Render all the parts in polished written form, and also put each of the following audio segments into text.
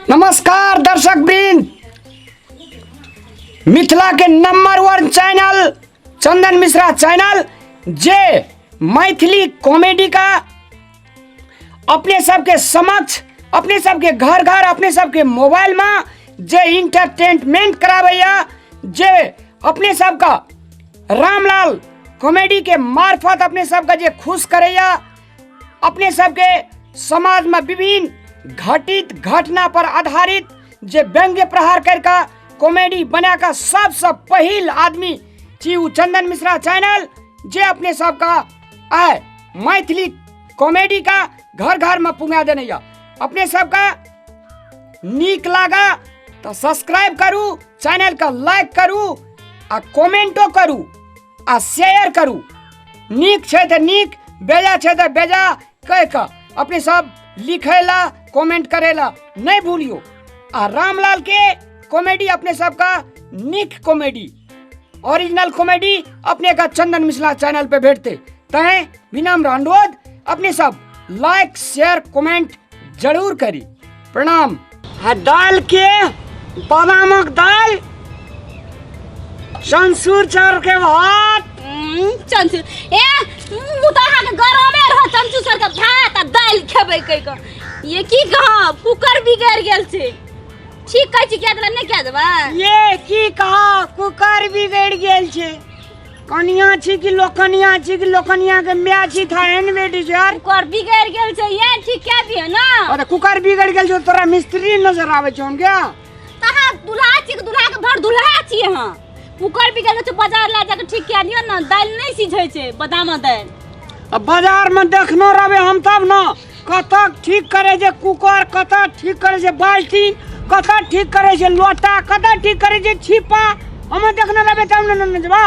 नमस्कार दर्शक वृंद, मिथिला के number 1 channel Chandan Mishra channel जे मैथिली कॉमेडी का अपने सबके समक्ष, अपने सबके घर घर, अपने सबके मोबाइल में जे इंटरटेनमेंट कराबैया, जे अपने सबका रामलाल कॉमेडी के मार्फत अपने सबका जे खुश करैया, अपने सबके समाज में विभिन्न घटित घटना पर आधारित जे व्यंग्य प्रहार करके कॉमेडी बना के सबसे पहिल आदमी छी उ चंदन मिश्रा चैनल, जे अपने सबका आय मैथिली कॉमेडी का घर घर में पुंगा देने या। अपने सबका नीक लागा तो सब्सक्राइब करू, चैनल का लाइक करू आ कमेंटो करू आ शेयर करू। नीक छै तऽ नीक, बेजा छै तऽ बेजा कहि कऽ अपने सब लिखैला कमेंट करैला नहीं भूलियो। आ रामलाल के कॉमेडी अपने सबका नीक कॉमेडी, ओरिजिनल कॉमेडी अपने का चंदन मिश्रा चैनल पे भेटते। तैं विनम्र अनुरोध अपने सब लाइक शेयर कमेंट जरूर करी। प्रणाम। आ दाल के बादामक दाल, चनसुर चाउर के भात। चनसुर ए मुँह तऽ अहाँके गरमे रह, चनसुर चाउर के भात आ दालि खेबै कहि कऽ। ये की कहा कुकर बिगड़ि गेल छै। ठीक कहै छी, कए देबै नहि कए देबै? ये की कहा कुकर बिगड़ि गेल छै। कनिया छी कि लोकनिया छी कि लोकनिया के my छी था एहन बेटी छै यार। कुकर बिगड़ि गेल छै, ये ठीक कए दिअ ना। अरे कुकर बिगड़ि गेल छै तोरा मिस्त्री नजर आबै छौ क्या? तहाँ दुल्हा छी कि दुल्हा के भर दुल्हा छी अहाँ। कुकर बिगड़ि गेल छै, बाजार लए जाके ठीक कए दिअ ना, दालि नहि सिझै छै बादाम दालि। अब बाजार में देखनो रहबे हम तब ना कत ठीक करे छै कुकर, कत ठीक करे छै बाल्टीन, कत ठीक करे छै लोटा, कत ठीक करे छै छिपा। हम देखने रहबे तब ना न जबा।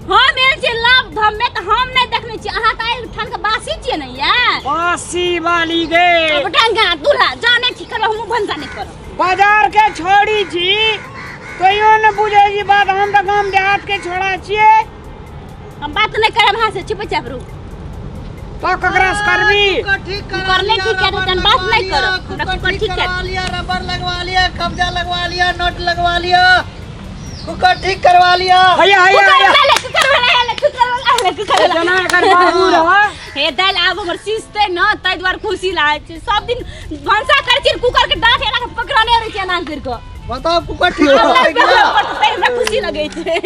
हम एल छियै लाभ धम में तऽ हम नहि देखने छियै। अहाँ तऽ आइ ठान के बासी छियै ने यार। बासी वाली गे। अब डंगा दूल्हा जाने ठीक करब, हमहूँ भनसा नहि करब। बाजार के छोड़ी छी तैयो न बुझे छी बात, हम तऽ गाम देहात के छोड़ा छियै। हम बात नहि करब अहाँ से, चुपचाप रहू। तो ककरा से करबी? कुकर ठीक करा कुकर नहि लिया, ठीक कए रबर देतन, बात लगवा नहि लिया, करब। हमरा कुकर कुकर ठीक ठीक कए करवा लिया, रबर लगवा लिया, कब्जा लगवा लिया, नट लगवा लिया, कुकर ठीक करवा लिया। हैया हैया कुकर हैया। वाला ले, कुकर वाला ले, कुकर वाला ले, कुकर वाला। जना एकर बाबू रह। हे दालि आब हमर सिझतै न, ताहि दुआरे खुशी लागै छै। सब दिन भनसा करै छियै, कुकर के डाँठ एना के पकड़ने रहै छै एना करि कऽ। बताओ कुकर ठीक आब करवावे लागि गया? पड़तै, हमरा खुशी लगै छै।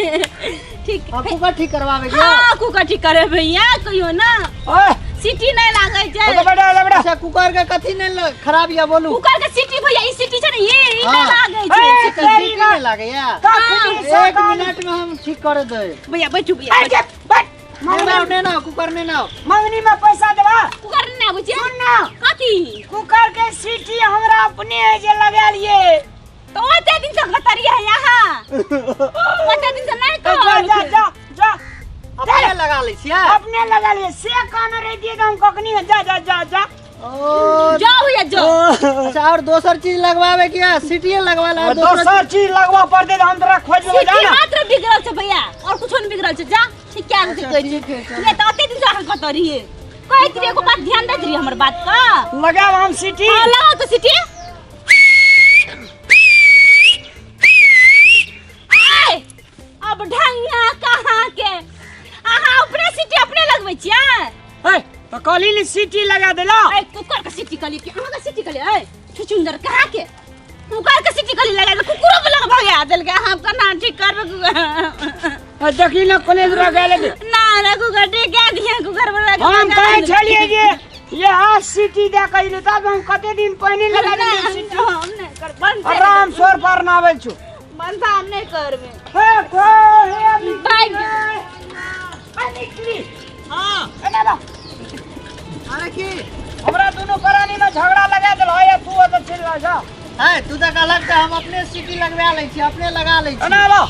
ठीक। हाँ, कुकर ठीक करवावे गया? हाँ, कुकर ठीक करे भैया, कहियो ना। ओए। सीटी नहीं लागै छै। ओ बेटा, ओ बेटा। अच्छा, कुकर के कथी नहीं खराब या बोलू? कुकर के सीटी भैया, ई सीटी छै ने, ये ई नहीं हाँ। लागै छै। ए, सीटी तेरी नहीं लागै या? कखनी एक सकाल- मिनट में हम ठीक कर दे। भैया बैठू भैया, ए, बैठू। जे, बैठ। नहीं ना, नहीं ना, कुकर नहीं ना। मंगनी में पैसा देबा? कुकर नहीं आबै छै। सुन ना। कथी? कुकर के सीटी हमरा अपने है जे लगालिए। तो ओते दिन से खतरिया है यहाँ। ओते दिन से नहीं तो जा, कहल। जा, जा, जा। अपने लगा लै छियै? अपने लगा लिए। से कहने रही दिए तो हम कखनी जा, जा, जा, जा। ओ, जाओ भैया, जाओ। अच्छा, और दोसर चीज लगवावे की है? सीटीए लगवा ला, और दोसर चीज लगवा पड़ते तो हम तोरा खोज लेबै, जा सीटी ना। मात्र बिगड़ल छै भैया, और कुछो नहीं बिगड़ल छै। जा, ठीक क्या अच्छा, कहै छी? ठीक है, चल। नहीं, तो ओते दिन से अहाँ कतऽ रहियै? कहैत रहियै, एको बात ध्यान दैत रहियै हमर बात पर? लगाब हम सीटी। हाँ, लगाउ तऽ सीटी। आय, अब ढंगा कहाँ के? अहाँ अपने सीटी अपने लगबै छियै? ए, तऽ कहली ने सीटी लगा देला। ए, कुकर के सीटी कहली कि अहाँ के सीटी कहली? ए, छुछुंदर कहाँ के? कुकर के सीटी कहली लगा दे, कुकुरो के लग भगा देलकै। अहाँ केना ठीक करबै कुकर? ए, देखी ने कॉलेज रह गेल है। ना, ना, कुकर ठीक कए दियै, कुकर वाला के हम भगा कहै देलकै। छलियै जे ये आज सीटी दए कऽ अयली, तब हम कते दिन पहिने लगा देलियै नहि, सीटी। हम नहि करब, बंद करि आराम देबै। सोर पर ना आबै छौ। बंद हम नहि करबै। हे, हे, हे, अभी भागि गेल। हे, निकली। हाँ। एना बा। अरे की? हमरा दुनू प्राणी में झगड़ा लगा देल है, तू ओतऽ चलि जा, जा। है, तू तऽ कहलक तऽ हम अपने सीटी लगवा लै छी, अपने लगा लै छी। एना बा।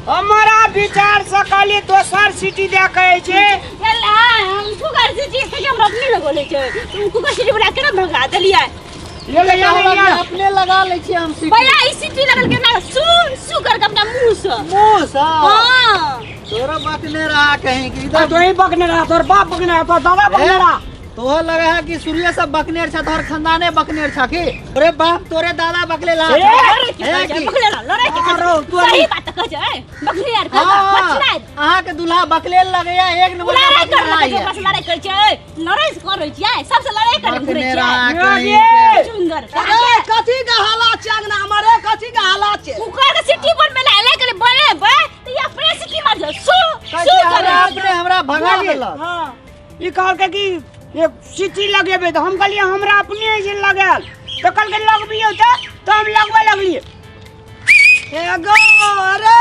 हमारा विचार से कहली दोसर सीटी दए कहै छै। एला, हम कुकर सीटी से हमरा अपने लगौले छै। तुम कुकर सीटी बना केना भगा देलियै? ये ले, ये ले, ये ले। अपने लगा लै छी हम सीटी। भैया, ई सीटी लगल केना? सुन, सु कर के अपना मुंह से। मुंह से? हाँ। तोरा बकने रहा कहीं कि इधर। तो ही बकने रहा, तोर बाप बकने रहा, तोर दादा बकने ए? रहा। तोहर लगे है कि सूर्य सब बकनेर छा, तोहर खानदाने बकनेर छा की? अरे बाप, तोरे दादा बकले ला। ए! लड़ै के है कहै छै, की? बकले ला, लड़ै के कहै हाँ, छै। तू सही बात कहै छै, ए, बकले यार कहै छै, हाँ, बचनाइ। अहाँ के दूल्हा बकलेल लगैया, एक नंबर का लड़ाई कर बकनेरा लगै छै, है। ओकरा से लड़ाई करै छै, ए, लड़ाई से करै छियै, सबसे लड़ाई करै घुरै बकनेरा छियै। कहीं ये! के। सुन्दर। अरे कथी के हालात छै अंगना हमर, रे कथी के हालात छै? कुकर के सीटी पर में ला ले के बने बे त ई अपने सीटी मार सु सु कैसे करे। हमरा अपने हमरा भगा देलक। हाँ, ई कहलकै कि एक सीटी लगेबै, तऽ हम कहलियै हमरा अपने जे लगायल, तऽ कहलकै लगबियौ, तऽ हम लगबऽ लगलियै। हे गो, अरे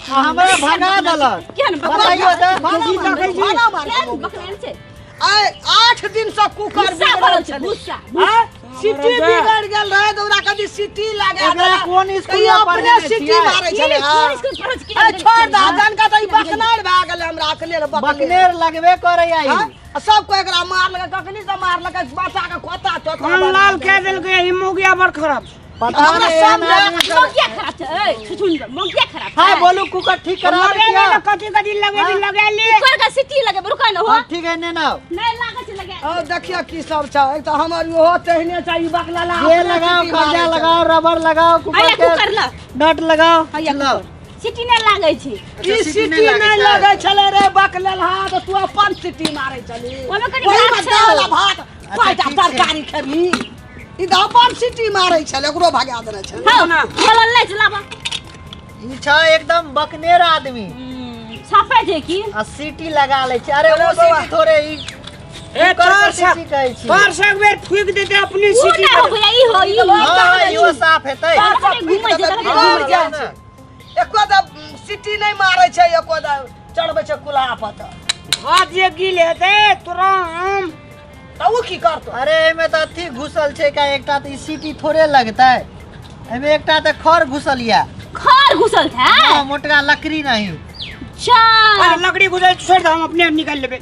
आ हमरा भगा देलक। केहन बताइयो तऽ। भाड़ा की मार, देखै छी? भाड़ा मार। केहन बकलेल छै? आइ 8 दिन से कुकर गुस्सा बिगड़ल भरल छै, छलै। गुस्सा। हाँ? सीटी बिगड़ गेल रहे तऽ ओकरा कथी सीटी लगा एकरा देलक। कोन स्कूल तऽ ई में अपने पढ़ेने सीटी छियै? मारै ई छलै। कोन हाँ। स्कूल पढ़ै छै? ए, छोड़ दे जानका, तऽ ई बकनार भए गेलै हमरा अखने रे बकलेल। बकनेर लगबे करैया ई। हाँ? आ सब कोई एकरा मारलकै, कखनी से मारलकै, बच्चा के खोता चोता कान लाल कह देलकै, ई मौगिया बड़ खराब छै। पता हमरा नहीं एहन समझ- आदमी सब- मौगिया खराब छै, ए, छुछुंदर, मौगिया खराब हाँ छै। बोलू, कुकर ठीक करा लगे दिया। ने, कथी कथी लगेबी, लगा ले। कुकर के सीटी लगे रुका न हो। हाँ, ठीक है, ने ना नहीं लागै छै लगे। और देखियो की सब छै, एक तऽ हमर इहो तेहने छै, ई बकलाला ये अपने लगाओ, सीटी कब्जा मारै छै। लगाओ, रबर लगाओ, कुकर हैया के कुकर ल। नट लगाओ। हैया लाओ। कुकर सीटी नहीं लागै छै। ई सीटी नहि लगै छलै रे बकलेलहा, तऽ तू अपन सीटी मारै छली। ओहिमे कनि ओहिमे भात छै। दाल आ भात पाँचटा ठीक छै। तरकारी खेबही। ई तऽ अपन सीटी मारै छलै, ओकरो भगा देने छलै। हौ, बोलल नहि छै, लाबा। ई छै एकदम बकनेर आदमी। छापै छै की? आ सीटी लगा लै छै। अरे अरे ओ बौआ। सीटी थोड़े ई ए, कुकर तोर के से सीटी कहै छी। तोर से एक बेर फूक देते अपने उ सीटी नहि हो पर। भैया, ई हो, ई हो। हाँ, इहो साफ हेतै। तखने घुमै छै, तखने हाँ, घुमै छै। छै। एको दा सीटी नहि मारै छै, एको दा चढ़बै छै कुल्हा पर तऽ हाथ जे गिल हेतै तोरा हम तऽ उ की करतौ? अरे एहिमे तऽ अथी घुसल छै का एकटा, तऽ ई सीटी थोड़े लगतै एहिमे, एकटा तऽ खर घुसल या। खर घुसल छै? हाँ, मोटका लकड़ी नहीं। चल। अरे लकड़ी गुजर छोड़ दे, हम अपने आप निकाल लेबै।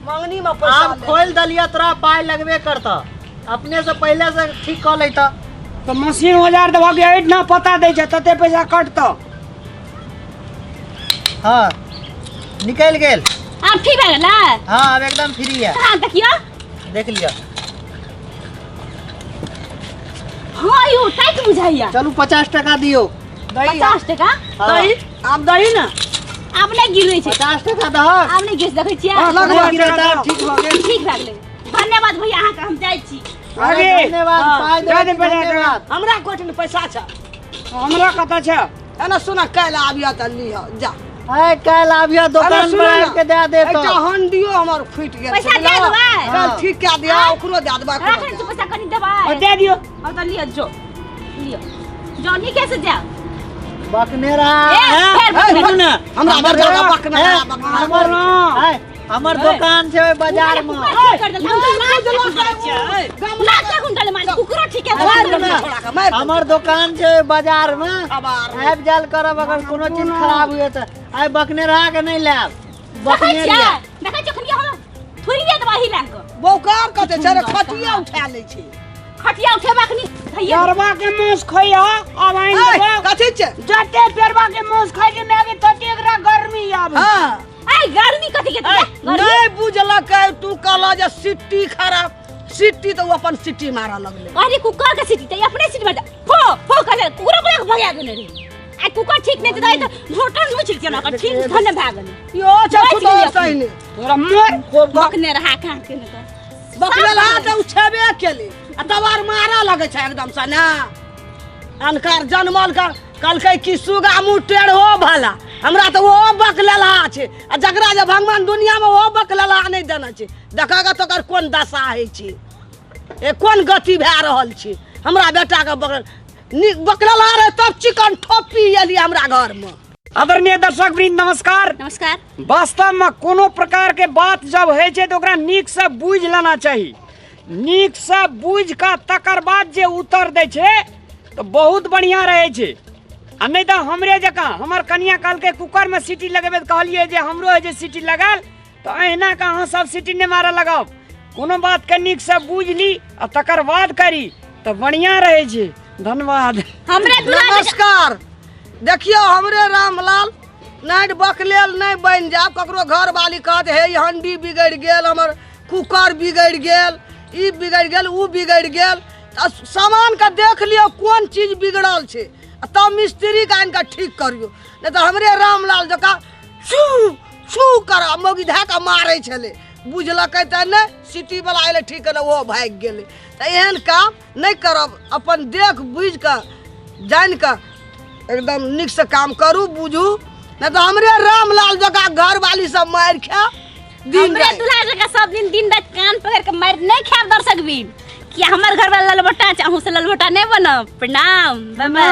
मंगनी में पैसा आब ले। खोलि देलियै, तोरा पाइ लगबे करतऽ, अपने से पहिले से ठीक कऽ लैतऽ। तऽ मशीन औजार देबऽ के ना पता दै छै, तते पैसा कटतौ। हाँ, निकलि गेल। आब ठीक भए गेलै? हाँ, आब एकदम फ्री है। कहाँ देखियौ? देख लिअ। हाँ यौ, टाइट बुझाइया। चलू, 50 टका दियौ। दही। 50 टका। हाँ। दही, आब दही ने। आब नहि गिरै छै। 50 टका दहक। आब नहि गिरै छै, देखै छियै? हाँ, नहि गिरत आब, ठीक भऽ गेल। ठीक भए गेलै, धन्यवाद भैया अहाँके, हम जाइ छी। अरे धन्यवाद, पाइ दे दे देबै, 50 टका। धन्यवाद। हमरा कोठिन पैसा छै। हमरा कतऽ छै? एना सुन, काल्हि आबियह तऽ लिह जा। आइ काल्हि आबियह, दोकान अरे पर सुन आबि के दए दे। एकटा तऽ हंडियो हमर फूटि गेल पैसा छै, दए बुझलहक? देबै? काल्हि ठीक कए दिअ, ओकरो दए देबै, ओकरो राखै दए छी पैसा, कनि देबै? और दे दियौ। हम तऽ लिअ, जो लिअ, जो नीके से जाओ। बकनेरा। ए, फेर ए, बकनेरा। सुन ने, हमरा हमर बड़का बकनेरा, ए, बकनेरा। हमर ना। ए, हमर दोकान छै ओहि बाजार में। कुकर ठीक कर देलकै, हम तऽ लाज तक लाज तक हुनका मार, कुकरो ठीक है। सुन ने, छोड़ा के मारि हमर दोकान छै ओहि बाजार में, खबार। आबि जायल करब अगर कोनो चीज खराब हुए तऽ। आइ बकनेरा के नहि लायब, देखै बकनेर छियै, यऽ। देखै छियै, अखन हम थुरिये देबै ही लए कऽ। बौकार कते छै रे, खटिया उठा लै छै। खटिया उठेबाक नि धैये। पेरवा के मांस खइह, आब आनि ए, देबौ। कथी छै? जते पेरवा के मांस खाइ छै माय, तते एकरा गर्मी आबै। हाँ। ए, गर्मी कथी के तोरा? गर्मी नहि बुझलक, तू कहल जे सिट्टी खराब, सिट्टी तऽ ओ अपन सिट्टी मारऽ लगलै। अरे कुकर के सीटी त अपने सीट मार, फो फो कहले, कुकरो बला के भगा गेने रे। आ कुकर ठीक नहि तऽ तऽ झोटन मुछि केना के ठीक धन्य भए गेलै। यो छै बचि छुतोर गेलै। सही नहि। तोरा मोर खूब बकने रहा कहाँ के ने तऽ बकलेलहा तऽ ओ छेबे केलै, आ तबार मारऽ लगै छै एकदम से ने। अनकर जनमल का कहलकै कि सुगा मुँह टेढ़ो भला, हमरा तऽ ओहो बकलेलहा छै, आ जकरा जे भगवान दुनियामे ओहो बकलेलहा नहि देने छै, देखऽ तऽ ओकर कोन दशा होइ छै, ए कोन गति भए रहल छै। हमरा बेटाके बकल नीक बकलेलहा रहै तब चिकन ठोपी एली हमरा घरमे। आदरणीय दर्शक वृंद, नमस्कार। नमस्कार। वास्तव में कोनो प्रकार के बात जब होइ छै तऽ ओकरा नीक से बुझि लेना चाही। नीक से बुझि कऽ तकर बाद जे उत्तर दै छै तऽ बहुत बढ़िआँ रहै छै, आ नहि तऽ हमरे जकाँ हमर कनिया कहलकै कुकरमे सीटी लगेबै, तऽ कहलियै जे हमरो होइ छै सीटी लगायल, तऽ अहिना कऽ अहाँ सब सीटी नहि मारऽ लगाउ। कोनो बातके नीकसँ बुझि ली आ तकर बाद करी तऽ बढ़िआँ रहै छै। धन्यवाद। हमरे दूल्हा बेटा- नमस्कार। देखियौ, हमरे रामलाल नाइट बकलेल नहि बनि जायब। ककरो घरवाली कहत, हे ई हंडी बिगड़ि गेल हमर, कुकर बिगड़ि गेल, ई बिगड़ि गेल, ओ बिगड़ि गेल। तऽ सामानके देख लियौ कोन चीज बिगड़ल छै आ तब मिस्त्रीके आनि कऽ ठीक करियौ, नहि तऽ हमरे रामलाल जकाँ छू छू कर मौगी धए कऽ मारै छलै। बुझलकै तऽ नहि, सिटीवला अयलै ठीक केलक, ओहो भागि गेलै। तऽ एहन काम नहि करब, अपन देख बुझि कऽ जानि कऽ एकदम नीकसँ काम करू, बुझू, नहि तऽ हमरे रामलाल जकाँ घरवाली सब मारि खायब दिन हमरे राति। दुल्हा जकाँ सब दिन दिन राति कान पकड़ के मारि नहि खायब दर्शक बिन कि हमर घर वाला ललबोटा छै, अहूँ से ललबोटा नहि बनब। प्रणाम, बाय बाय।